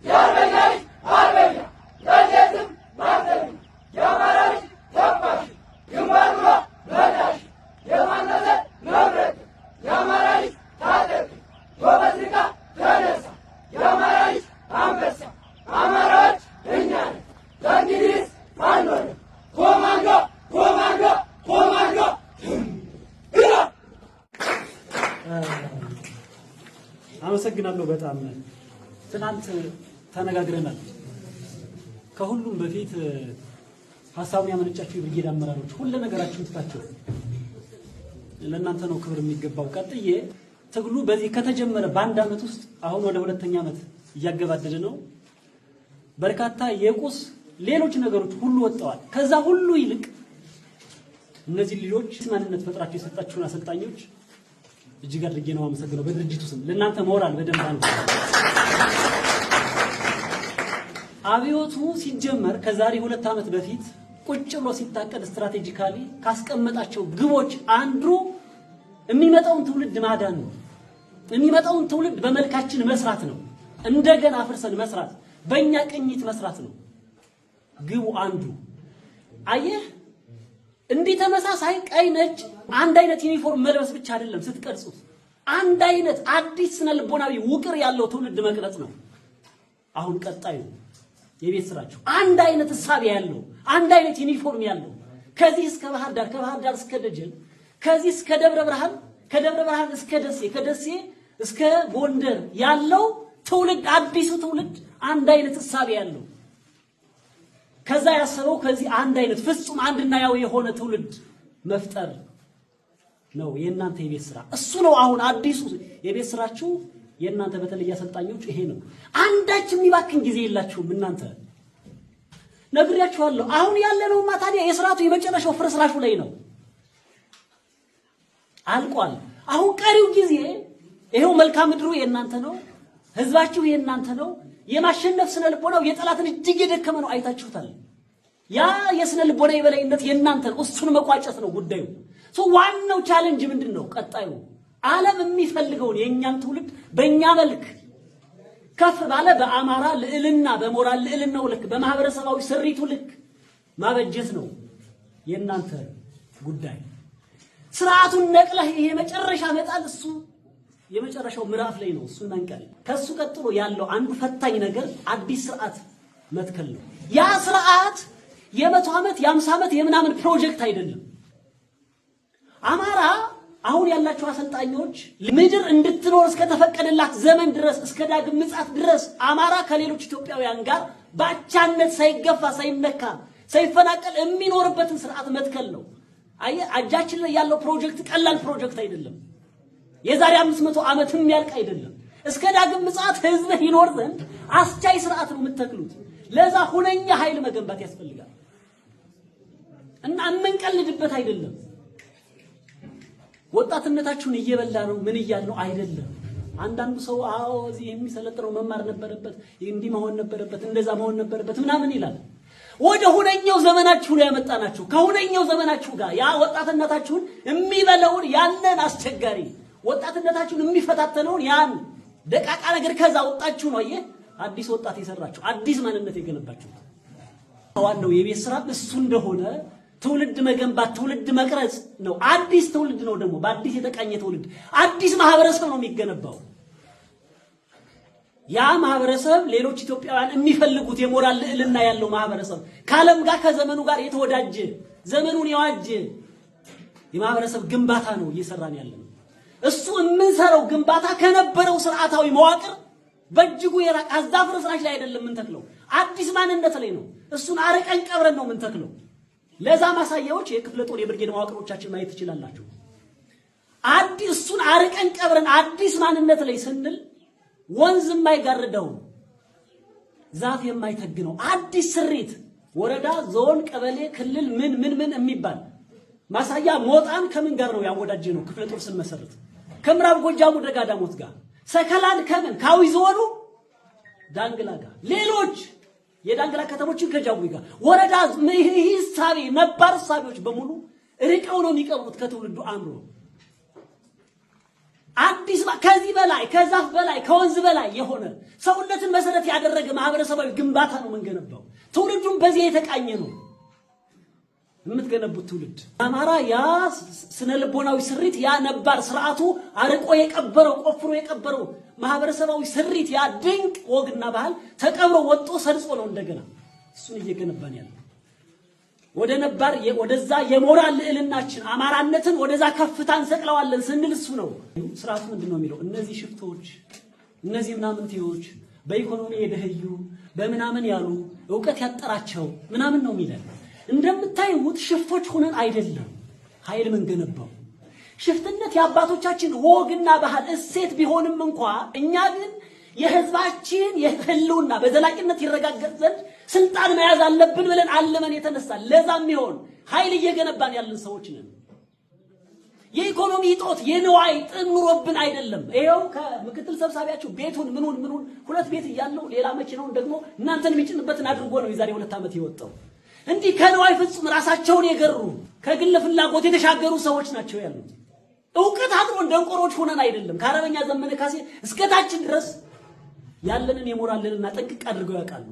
የአርበኛ ልጅ አርበኛ፣ በጀትም ማተሚ፣ የአማራ ልጅ ተኳሽ፣ ግንባር ግባ መላሽ፣ የፋኖ ዘር መብረቅ፣ የአማራ ልጅ ታጠቅ፣ ጎበዝ ንቃ ተነሳ፣ የአማራ ልጅ አንበሳ፣ አማራዎች እኛ ነን፣ ከእንግዲህስ አንሆንም። ኮማንዶ ኮማንዶ ኮማንዶ። አመሰግናለሁ በጣም። ትናንት ተነጋግረናል። ከሁሉም በፊት ሀሳቡን ያመነጫችሁ የብርጌድ አመራሮች ሁለ ነገራችሁን ትታችሁ ለእናንተ ነው ክብር የሚገባው። ቀጥዬ ትግሉ በዚህ ከተጀመረ በአንድ ዓመት ውስጥ አሁን ወደ ሁለተኛ ዓመት እያገባደደ ነው። በርካታ የቁስ ሌሎች ነገሮች ሁሉ ወጥተዋል። ከዛ ሁሉ ይልቅ እነዚህ ልጆች ማንነት ፈጥራችሁ የሰጣችሁን አሰልጣኞች እጅግ አድርጌ ነው አመሰግነው። በድርጅቱ ስም ለእናንተ ሞራል በደንብ አንዱ። አብዮቱ ሲጀመር ከዛሬ 2 ዓመት በፊት ቁጭ ብሎ ሲታቀድ strategically ካስቀመጣቸው ግቦች አንዱ የሚመጣውን ትውልድ ማዳን ነው። የሚመጣውን ትውልድ በመልካችን መስራት ነው። እንደገና አፍርሰን መስራት፣ በእኛ ቅኝት መስራት ነው ግቡ አንዱ። አየህ፣ እንዲህ ተመሳሳይ ቀይ፣ ነጭ አንድ አይነት ዩኒፎርም መልበስ ብቻ አይደለም ስትቀርጹት፣ አንድ አይነት አዲስ ስነ ልቦናዊ ውቅር ያለው ትውልድ መቅረጽ ነው። አሁን ቀጣዩ የቤት ስራችሁ አንድ አይነት እሳቤ ያለው፣ አንድ አይነት ዩኒፎርም ያለው፣ ከዚህ እስከ ባህር ዳር፣ ከባህር ዳር እስከ ደጀን፣ ከዚህ እስከ ደብረ ብርሃን፣ ከደብረ ብርሃን እስከ ደሴ፣ ከደሴ እስከ ጎንደር ያለው ትውልድ፣ አዲሱ ትውልድ አንድ አይነት እሳቤ ያለው፣ ከዛ ያሰበው ከዚህ አንድ አይነት ፍጹም አንድና ያው የሆነ ትውልድ መፍጠር ነው የእናንተ የቤት ስራ። እሱ ነው አሁን አዲሱ የቤት ስራችሁ የእናንተ በተለይ አሰልጣኞች ይሄ ነው። አንዳች የሚባክን ጊዜ የላችሁም እናንተ። ነግሬያችኋለሁ። አሁን ያለነውማ ታዲያ የስርዓቱ የመጨረሻው ፍርስራሹ ላይ ነው፣ አልቋል። አሁን ቀሪው ጊዜ ይሄው መልክዓ ምድሩ የእናንተ ነው፣ ህዝባችሁ የእናንተ ነው። የማሸነፍ ስነ ልቦናው የጠላትን እጅግ የደከመ ነው፣ አይታችሁታል። ያ የስነ ልቦና የበላይነት የእናንተ ነው። እሱን መቋጨት ነው ጉዳዩ። So ዋናው challenge ምንድን ነው? ቀጣዩ ዓለም የሚፈልገውን የእኛን ትውልድ በእኛ መልክ ከፍ ባለ በአማራ ልዕልና፣ በሞራል ልዕልናው ልክ፣ በማህበረሰባዊ ስሪቱ ልክ ማበጀት ነው የእናንተ ጉዳይ። ስርዓቱን ነቅለህ ይሄ መጨረሻ መጣል እሱ የመጨረሻው ምዕራፍ ላይ ነው። እሱን መንቀል። ከሱ ቀጥሎ ያለው አንዱ ፈታኝ ነገር አዲስ ስርዓት መትከል ነው። ያ ስርዓት የ100 ዓመት፣ የ50 ዓመት የምናምን ፕሮጀክት አይደለም። አማራ አሁን ያላችሁ አሰልጣኞች ምድር እንድትኖር እስከተፈቀደላት ዘመን ድረስ፣ እስከ ዳግም ምጽአት ድረስ አማራ ከሌሎች ኢትዮጵያውያን ጋር በአቻነት ሳይገፋ፣ ሳይነካ፣ ሳይፈናቀል የሚኖርበትን ስርዓት መትከል ነው። አየህ፣ እጃችን ላይ ያለው ፕሮጀክት ቀላል ፕሮጀክት አይደለም። የዛሬ 500 ዓመት የሚያልቅ አይደለም። እስከ ዳግም ምጽአት ህዝብህ ይኖር ዘንድ አስቻይ ስርዓት ነው የምትተክሉት። ለዛ ሁነኛ ኃይል መገንባት ያስፈልጋል እና የምንቀልድበት አይደለም። ወጣትነታችሁን እየበላ ነው ምን እያል ነው አይደለም። አንዳንዱ ሰው አዎ እዚህ የሚሰለጥነው መማር ነበረበት፣ እንዲህ መሆን ነበረበት፣ እንደዛ መሆን ነበረበት ምናምን ይላል። ወደ ሁነኛው ዘመናችሁ ነው ያመጣናችሁ። ከሁነኛው ዘመናችሁ ጋር ያ ወጣትነታችሁን የሚበላውን ያንን አስቸጋሪ ወጣትነታችሁን የሚፈታተነውን ያን ደቃቃ ነገር ከዛ ወጣችሁ ነው አየህ አዲስ ወጣት የሰራችሁ፣ አዲስ ማንነት የገነባችሁ። ዋናው የቤት ስራ እሱ እንደሆነ ትውልድ መገንባት፣ ትውልድ መቅረጽ ነው። አዲስ ትውልድ ነው ደግሞ በአዲስ የተቃኘ ትውልድ፣ አዲስ ማህበረሰብ ነው የሚገነባው። ያ ማህበረሰብ ሌሎች ኢትዮጵያውያን የሚፈልጉት የሞራል ልዕልና ያለው ማህበረሰብ፣ ከዓለም ጋር ከዘመኑ ጋር የተወዳጀ፣ ዘመኑን የዋጀ የማህበረሰብ ግንባታ ነው እየሰራን ያለ ነው። እሱ የምንሰራው ግንባታ ከነበረው ስርዓታዊ መዋቅር በእጅጉ የራቀ እዛ ፍርስራሽ ላይ አይደለም የምንተክለው፣ አዲስ ማንነት ላይ ነው። እሱን አርቀን ቀብረን ነው የምንተክለው። ለዛ ማሳያዎች የክፍለ ጦር የብርጌድ መዋቅሮቻችን ማየት ትችላላችሁ። አዲስ እሱን አርቀን ቀብረን አዲስ ማንነት ላይ ስንል ወንዝ የማይጋርደው፣ ዛፍ የማይተግነው አዲስ ስሪት ወረዳ፣ ዞን፣ ቀበሌ፣ ክልል ምን ምን ምን የሚባል። ማሳያ ሞጣን ከምን ጋር ነው ያወዳጀ ነው? ክፍለ ጦር ስንመሰርት ከምዕራብ ጎጃሙ ደጋ ዳሞት ጋር፣ ሰከላን ከምን ካዊ ዞኑ ዳንግላ ጋር፣ ሌሎች የዳንግላ ከተሞችን ከጃዊ ጋር፣ ወረዳ ይህ እሳቤ ነባር እሳቤዎች በሙሉ ርቀው ነው የሚቀብሩት ከትውልዱ አእምሮ። አዲስ ከዚህ በላይ ከዛፍ በላይ ከወንዝ በላይ የሆነ ሰውነትን መሰረት ያደረገ ማህበረሰባዊ ግንባታ ነው የምንገነባው። ትውልዱም በዚህ የተቃኘ ነው የምትገነቡት ትውልድ። አማራ ያ ስነ ልቦናዊ ስሪት፣ ያ ነባር ስርዓቱ አርቆ የቀበረው ቆፍሮ የቀበረው ማህበረሰባዊ ስሪት፣ ያ ድንቅ ወግና ባህል ተቀብሮ ወጥቶ ሰርጾ ነው እንደገና እሱን እየገነባን ያለው። ወደ ነባር ወደዛ የሞራል ልዕልናችን አማራነትን ወደዛ ከፍታ እንሰቅለዋለን ስንል እሱ ነው ስርዓቱ። ምንድነው የሚለው? እነዚህ ሽፍቶች፣ እነዚህ ምናምንቴዎች፣ በኢኮኖሚ የደህዩ በምናምን ያሉ እውቀት ያጠራቸው ምናምን ነው የሚለን። እንደምታዩት ሽፍቶች ሆነን አይደለም ኃይል ምንገነባው። ሽፍትነት የአባቶቻችን ወግና ባህል እሴት ቢሆንም እንኳ እኛ ግን የህዝባችን የህልውና በዘላቂነት ይረጋገጥ ዘንድ ስልጣን መያዝ አለብን ብለን አልመን የተነሳ ለዛም ይሆን ኃይል እየገነባን ያለን ሰዎች ነን። የኢኮኖሚ እጦት የንዋይ ጥም ኑሮብን አይደለም። ይኸው ከምክትል ሰብሳቢያችሁ ቤቱን ምኑን ምኑን ሁለት ቤት እያለው ሌላ መኪናውን ደግሞ እናንተን የሚጭንበትን አድርጎ ነው የዛሬ 2 ዓመት የወጣው። እንዲህ ከንዋይ ፍጹም ራሳቸውን የገሩ ከግል ፍላጎት የተሻገሩ ሰዎች ናቸው ያሉት። እውቀት አጥሮን ደንቆሮች ሆነን አይደለም። ከአርበኛ ዘመነ ካሴ እስከታችን ድረስ ያለንን የሞራል ልዕልና ጠንቅቅ አድርገው ያውቃሉ።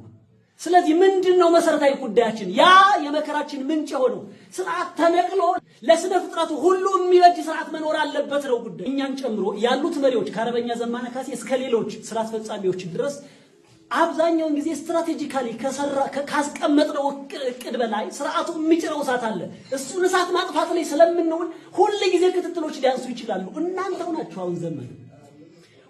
ስለዚህ ምንድነው መሰረታዊ ጉዳያችን? ያ የመከራችን ምንጭ የሆነው ስርዓት ተነቅሎ ለስነ ፍጥረቱ ሁሉ የሚበጅ ስርዓት መኖር አለበት ነው ጉዳይ። እኛን ጨምሮ ያሉት መሪዎች ከአርበኛ ዘመነ ካሴ እስከ ሌሎች ስራ አስፈጻሚዎች ድረስ አብዛኛውን ጊዜ strategically ከሰራ ካስቀመጥነው እቅድ በላይ ስርዓቱ የሚጭረው እሳት አለ። እሱን እሳት ማጥፋት ላይ ስለምንውል ሁል ጊዜ ክትትሎች ሊያንሱ ይችላሉ። እናንተው ናችሁ አሁን ዘመን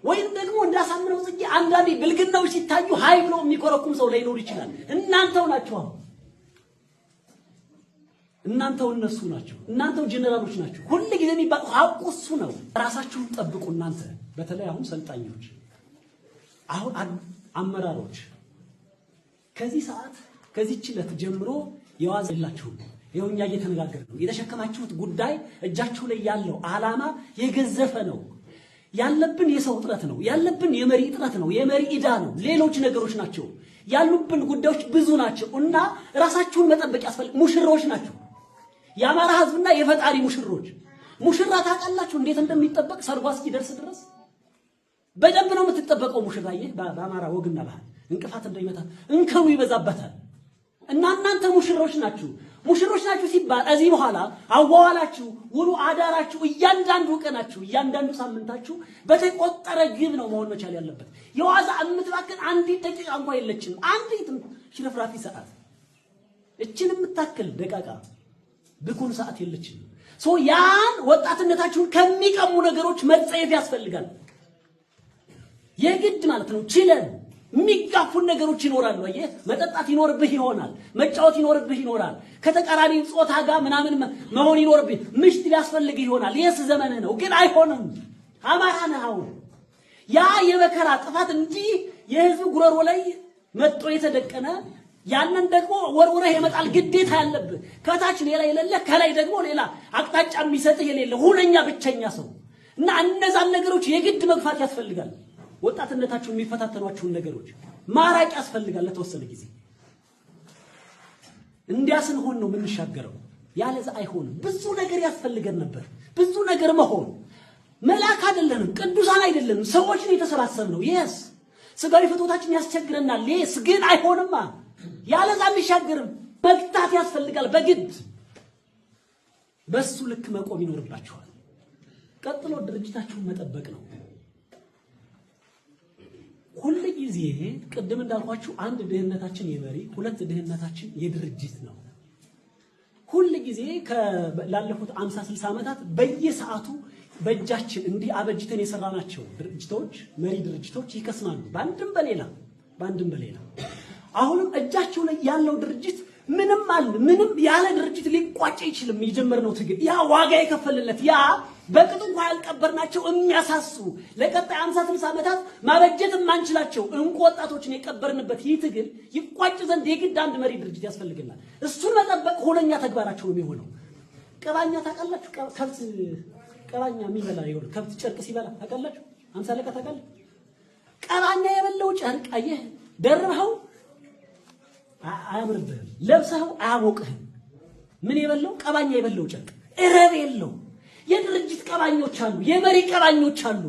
ወይም ደግሞ እንዳሳምነው ጽጌ አንዳንዴ ብልግናዎች ሲታዩ ሃይ ብሎ የሚኮረኩም ሰው ላይኖር ይችላል። እናንተው ናችሁ አሁን፣ እናንተው እነሱ ናችሁ፣ እናንተው ጀነራሎች ናችሁ። ሁል ጊዜ የሚባለው ሀቁ እሱ ነው። ራሳችሁን ጠብቁ። እናንተ በተለይ አሁን ሰልጣኞች፣ አሁን አመራሮች ከዚህ ሰዓት ከዚህ ዕለት ጀምሮ የዋዛ የላችሁም። ይኸው እኛ እየተነጋገርን ነው። የተሸከማችሁት ጉዳይ እጃችሁ ላይ ያለው ዓላማ የገዘፈ ነው። ያለብን የሰው እጥረት ነው። ያለብን የመሪ እጥረት ነው። የመሪ ዕዳ ነው። ሌሎች ነገሮች ናቸው። ያሉብን ጉዳዮች ብዙ ናቸው እና ራሳችሁን መጠበቅ ያስፈልጋል። ሙሽሮች ናቸው። የአማራ ሕዝብና የፈጣሪ ሙሽሮች። ሙሽራ ታውቃላችሁ እንዴት እንደሚጠበቅ ሰርጓ እስኪደርስ ድረስ በደንብ ነው የምትጠበቀው። ሙሽራዬ በአማራ ወግና ባህል እንቅፋት እንዳይመታት እንከኑ ይበዛበታል። እና እናንተ ሙሽሮች ናችሁ። ሙሽሮች ናችሁ ሲባል እዚህ በኋላ አዋዋላችሁ፣ ውሉ አዳራችሁ፣ እያንዳንዱ ቀናችሁ፣ እያንዳንዱ ሳምንታችሁ በተቆጠረ ግብ ነው መሆን መቻል ያለበት። የዋዛ የምትባክን አንዲት ደቂቃ እንኳን የለችም። አንዲት ሽርፍራፊ ሰዓት እችን የምታክል ደቃቃ ብኩን ሰዓት የለችም። so ያን ወጣትነታችሁን ከሚቀሙ ነገሮች መጸየፍ ያስፈልጋል። የግድ ማለት ነው። ችለን የሚጋፉን ነገሮች ይኖራሉ። አየህ፣ መጠጣት ይኖርብህ ይሆናል፣ መጫወት ይኖርብህ ይኖራል፣ ከተቃራኒ ጾታ ጋር ምናምን መሆን ይኖርብህ፣ ምሽት ሊያስፈልግህ ይሆናል። yes ዘመንህ ነው፣ ግን አይሆንም። አማራ ነህ አሁን። ያ የመከራ ጥፋት እንዲህ የህዝብ ጉሮሮ ላይ መጥቶ የተደቀነ ያንን ደግሞ ወርውረህ የመጣል ግዴታ ያለብህ፣ ከታች ሌላ የሌለ ከላይ ደግሞ ሌላ አቅጣጫ የሚሰጥህ የሌለ ሁነኛ ብቸኛ ሰው እና እነዛን ነገሮች የግድ መግፋት ያስፈልጋል። ወጣትነታችሁን የሚፈታተኗችሁን ነገሮች ማራቅ ያስፈልጋል ለተወሰነ ጊዜ። እንዲያ ስንሆን ነው የምንሻገረው። ያለዛ አይሆንም። ብዙ ነገር ያስፈልገን ነበር። ብዙ ነገር መሆን መልአክ አይደለንም፣ ቅዱሳን አይደለንም፣ ሰዎች ነው የተሰባሰብነው። yes ስጋዊ ፍትወታችን ያስቸግረናል። yes ግን አይሆንማ። ያለዛ አንሻገርም። መግታት ያስፈልጋል በግድ በሱ ልክ መቆም ይኖርባችኋል። ቀጥሎ ድርጅታችሁን መጠበቅ ነው። ሁል ጊዜ ቅድም እንዳልኳችሁ አንድ ድህነታችን የመሪ ሁለት ድህነታችን የድርጅት ነው። ሁል ጊዜ ላለፉት 50 60 ዓመታት በየሰዓቱ በእጃችን እንዲህ አበጅተን የሰራናቸው ድርጅቶች መሪ ድርጅቶች ይከስማሉ በአንድም በሌላ በአንድም በሌላ። አሁንም እጃቸው ላይ ያለው ድርጅት ምንም አለ ምንም ያለ ድርጅት ሊቋጭ አይችልም። የጀመርነው ትግል ያ ዋጋ የከፈልለት ያ በቅጡ እንኳን ያልቀበርናቸው የሚያሳሱ ለቀጣይ 50 60 ዓመታት ማበጀት የማንችላቸው እንቁ ወጣቶችን የቀበርንበት ይህ ትግል ይቋጭ ዘንድ የግድ አንድ መሪ ድርጅት ያስፈልገናል። እሱን መጠበቅ ሁነኛ ተግባራቸው ነው የሚሆነው። ቀባኛ ታውቃላችሁ? ከብት ቀባኛ የሚበላ ይሆን ከብት ጨርቅ ሲበላ ታውቃላችሁ? 50 አለቃ ታውቃለህ? ቀባኛ የበላው ጨርቅ አየህ፣ ደርበኸው አያምርብህም፣ ለብሰኸው አያሞቅህም። ምን የበላው ቀባኛ የበላው ጨርቅ እረብ የለው። የድርጅት ቀባኞች አሉ፣ የመሪ ቀባኞች አሉ።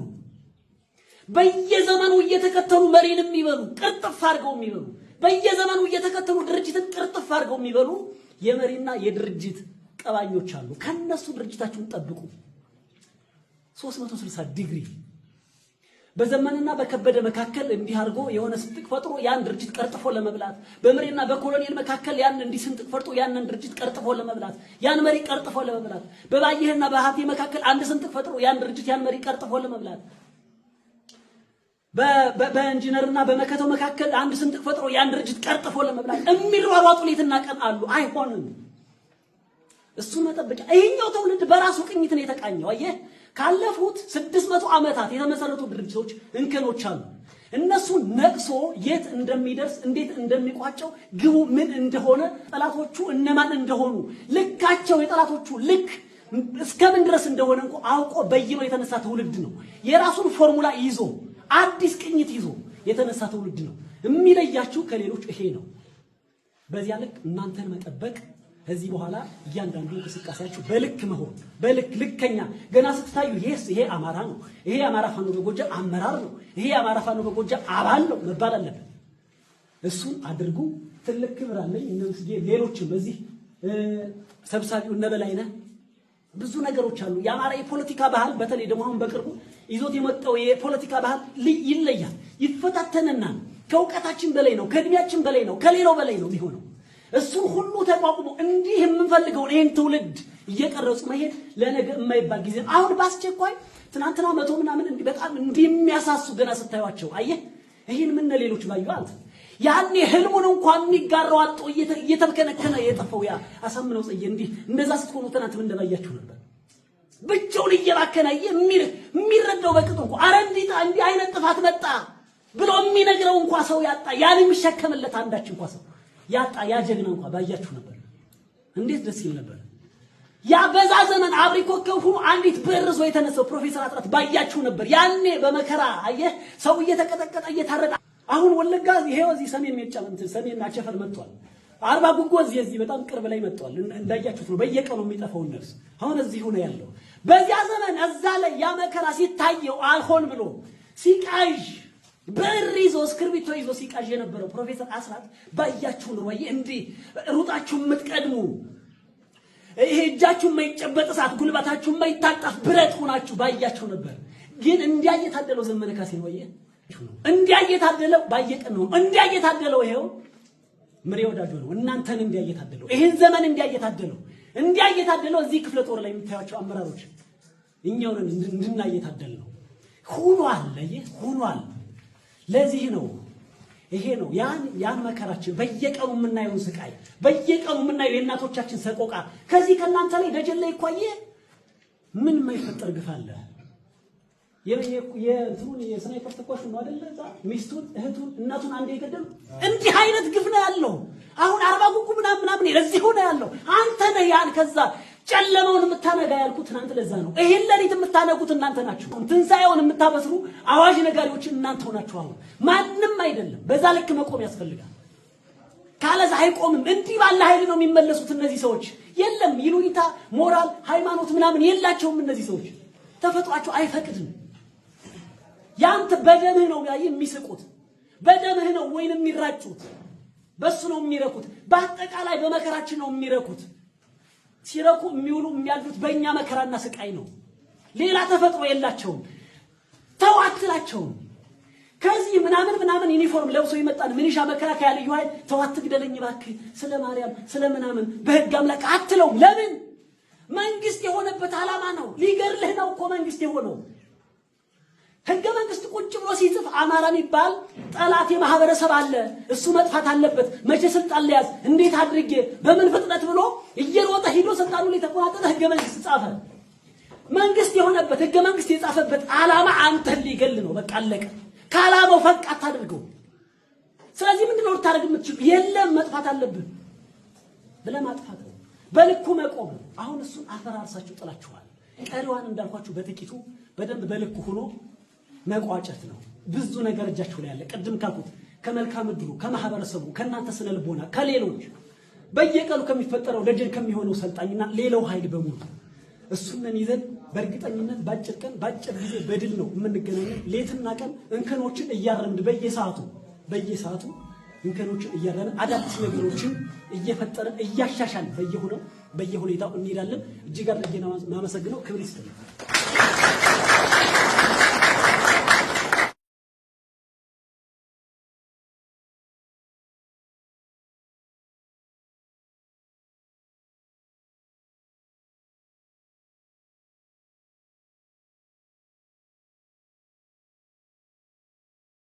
በየዘመኑ እየተከተሉ መሪን የሚበሉ ቅርጥፍ አድርገው የሚበሉ፣ በየዘመኑ እየተከተሉ ድርጅትን ቅርጥፍ አድርገው የሚበሉ የመሪና የድርጅት ቀባኞች አሉ። ከነሱ ድርጅታችሁን ጠብቁ። 360 ዲግሪ በዘመንና በከበደ መካከል እንዲህ አድርጎ የሆነ ስንጥቅ ፈጥሮ ያን ድርጅት ቀርጥፎ ለመብላት፣ በመሪና በኮሎኔል መካከል ያን እንዲህ ስንጥቅ ፈጥሮ ያንን ድርጅት ቀርጥፎ ለመብላት፣ ያን መሪ ቀርጥፎ ለመብላት፣ በባየህና በሀብቴ መካከል አንድ ስንጥቅ ፈጥሮ ያን ድርጅት ያን መሪ ቀርጥፎ ለመብላት፣ በኢንጂነርና በመከተው መካከል አንድ ስንጥቅ ፈጥሮ ያን ድርጅት ቀርጥፎ ለመብላት የሚሯሯጡ ሌትና ቀን አሉ። አይሆንም። እሱን መጠበቂያ ይሄኛው ትውልድ በራሱ ቅኝት ነው የተቃኘው። አየህ፣ ካለፉት 600 ዓመታት የተመሰረቱ ድርጅቶች እንከኖች አሉ። እነሱ ነቅሶ የት እንደሚደርስ፣ እንዴት እንደሚቋጨው፣ ግቡ ምን እንደሆነ፣ ጠላቶቹ እነማን እንደሆኑ፣ ልካቸው የጠላቶቹ ልክ እስከምን ድረስ እንደሆነ እንኳ አውቆ በይኖ የተነሳ ትውልድ ነው። የራሱን ፎርሙላ ይዞ አዲስ ቅኝት ይዞ የተነሳ ትውልድ ነው። የሚለያችሁ ከሌሎች ይሄ ነው። በዚያ ልክ እናንተን መጠበቅ፣ ከዚህ በኋላ እያንዳንዱ እንቅስቃሴያችሁ በልክ መሆን፣ በልክ ልከኛ ገና ስትታዩ ይሄ አማራ ነው፣ ይሄ የአማራ ፋኖ በጎጃም አመራር ነው፣ ይሄ የአማራ ፋኖ በጎጃም አባል ነው መባል አለበት። እሱን አድርጉ። ትልቅ ክብር አለኝ። እነ ምስጌ ሌሎችም በዚህ ሰብሳቢው እነ በላይነህ ብዙ ነገሮች አሉ። የአማራ የፖለቲካ ባህል በተለይ ደግሞ አሁን በቅርቡ ይዞት የመጣው የፖለቲካ ባህል ይለያል፣ ይፈታተንናል። ከእውቀታችን በላይ ነው፣ ከእድሜያችን በላይ ነው፣ ከሌላው በላይ ነው የሚሆነው። እሱን ሁሉ ተቋቁሞ እንዲህ የምንፈልገውን ይህን ትውልድ እየቀረጹ መሄድ ለነገ የማይባል ጊዜ ነው። አሁን በአስቸኳይ ትናንትና 100 ምናምን እንዲህ በጣም እንዲህ የሚያሳሱ ገና ስታዩቸው አየህ፣ ይህን ምን ሌሎች ባዩ አንተ ያኔ ህልሙን እንኳን የሚጋራው አጥቶ እየተብከነከነ የጠፋው ያ አሳምነው ጽጌ እንዲህ እንደዛ ስትሆኑ ትናንት ምን እንደባያችሁ ነበር። ብቻውን እየባከነ የሚረዳው በቅጡ እንኳን አረ እንዲህ እንዲህ አይነት ጥፋት መጣ ብሎ የሚነግረው እንኳን ሰው ያጣ፣ ያን የሚሸከምለት አንዳች እንኳን ሰው ያጣ ያ ጀግና እንኳን ባያችሁ ነበር። እንዴት ደስ ይል ነበር። ያ በዛ ዘመን አብሪ ኮከብ ሆኖ አንዲት ብዕር ይዞ የተነሳው ፕሮፌሰር አስራት ባያችሁ ነበር። ያኔ በመከራ አየህ ሰው እየተቀጠቀጠ እየታረደ። አሁን ወለጋ ይሄው እዚህ ሰሜን ሜጫ እንትን ሰሜን አቸፈር መጥቷል። አርባ ጉጎ እዚህ በጣም ቅርብ ላይ መጥቷል። እንዳያችሁት ነው በየቀኑ የሚጠፋውን ነፍስ አሁን እዚህ ሆነ ያለው። በዚያ ዘመን እዛ ላይ ያ መከራ ሲታየው አልሆን ብሎ ሲቃዥ ብዕር ይዞ እስክርቢቶ ይዞ ሲቃዥ የነበረው ፕሮፌሰር አስራት ባያችሁ ነው ወይ እንዲህ ሩጣችሁ የምትቀድሙ፣ ይሄ እጃችሁ የማይጨበጥ እሳት፣ ጉልበታችሁ የማይታጠፍ ብረት ሆናችሁ ባያችሁ ነበር። ግን እንዲያ እየታደለው ዘመነ ካሴ ነው ወይ እንዲያ እየታደለው ባየቀን ነው እንዲያ እየታደለው ይሄው ምሬ ወዳጆ ነው። እናንተን እንዲያ እየታደለው ይሄን ዘመን እንዲያ እየታደለው እንዲያ እየታደለው እዚህ ክፍለ ጦር ላይ የምታዩቸው አመራሮች እኛው ነን እንድና እየታደል ነው ሆኗል። ለየ ሆኗል። ለዚህ ነው ይሄ ነው ያን ያን መከራችን በየቀኑ የምናየውን ስቃይ፣ በየቀኑ የምናየው የእናቶቻችን ሰቆቃ ከዚህ ከእናንተ ላይ ደጀን ላይ እኮ አየህ ምን የማይፈጠር ግፍ አለ። የእንትኑን የ sniper ተኳሹ ነው አይደለ? እዛ ሚስቱን፣ እህቱን፣ እናቱን አንዴ የገደሉ እንዲህ አይነት ግፍ ነው ያለው። አሁን አርባ ጉጉ ምናምን ምናምን ለዚህ ሆነ ያለው አንተ ነህ። ያን ከዛ ጨለማውን የምታነጋ ያልኩት ትናንት ለዛ ነው። ይሄን ሌሊት የምታነጉት እናንተ ናችሁ። ትንሣኤውን የምታበስሩ አዋጅ ነጋሪዎች እናንተ ሆናችሁ። አሁን ማንም አይደለም። በዛ ልክ መቆም ያስፈልጋል። ካለዛ አይቆምም። እንዲህ ባለ ኃይል ነው የሚመለሱት እነዚህ ሰዎች። የለም ይሉኝታ፣ ሞራል፣ ሃይማኖት ምናምን የላቸውም እነዚህ ሰዎች። ተፈጥሯቸው አይፈቅድም። ያንተ በደምህ ነው የሚስቁት፣ በደምህ ነው ወይንም የሚራጩት፣ በሱ ነው የሚረኩት። በአጠቃላይ በመከራችን ነው የሚረኩት። ሲረኩ የሚውሉ የሚያድሩት በእኛ መከራና ስቃይ ነው። ሌላ ተፈጥሮ የላቸውም። ተው አትላቸውም። ከዚህ ምናምን ምናምን ዩኒፎርም ለብሶ የመጣን ሚሊሻ፣ መከላከያ፣ ልዩ ኃይል ተው አትግደለኝ እባክህ፣ ስለ ማርያም ስለ ምናምን በህግ አምላክ አትለውም። ለምን? መንግስት የሆነበት ዓላማ ነው። ሊገድልህ ነው እኮ መንግስት የሆነው። ህገ መንግስት ቁጭ ብሎ ሲጽፍ አማራ የሚባል ጠላት የማህበረሰብ አለ፣ እሱ መጥፋት አለበት፣ መቼ ስልጣን ሊያዝ፣ እንዴት አድርጌ፣ በምን ፍጥነት ብሎ እየሮጠ ሂዶ ስልጣኑ ላይ ተቆናጠጠ፣ ህገ መንግስት ጻፈ። መንግስት የሆነበት ህገ መንግስት የጻፈበት ዓላማ አንተን ሊገል ነው። በቃ አለቀ። ከዓላማው ፈቅ አታድርገው። ስለዚህ ምንድነው ልታደርግ የምትችሉ? የለም መጥፋት አለብን ብለህ ማጥፋት ነው። በልኩ መቆም ነው። አሁን እሱን አፈራርሳችሁ ጥላችኋል። ቀሪዋን እንዳልኳችሁ በጥቂቱ በደንብ በልኩ ሆኖ መቋጨት ነው። ብዙ ነገር እጃችሁ ላይ አለ። ቅድም ካልኩት ከመልካም ምድሩ፣ ከማህበረሰቡ፣ ከእናንተ ስነ ልቦና፣ ከሌሎች በየቀኑ ከሚፈጠረው ደጀን ከሚሆነው ሰልጣኝና ሌላው ኃይል በሙሉ እሱንን ይዘን በእርግጠኝነት በአጭር ቀን በአጭር ጊዜ በድል ነው የምንገናኘው። ሌትና ቀን እንከኖችን እያረምን በየሰዓቱ እንከኖችን እያረምን አዳዲስ ነገሮችን እየፈጠርን እያሻሻልን በየሁኔታው እንሄዳለን። እጅግ አድርጌ ነው የማመሰግነው። ክብር ይስጥልኝ።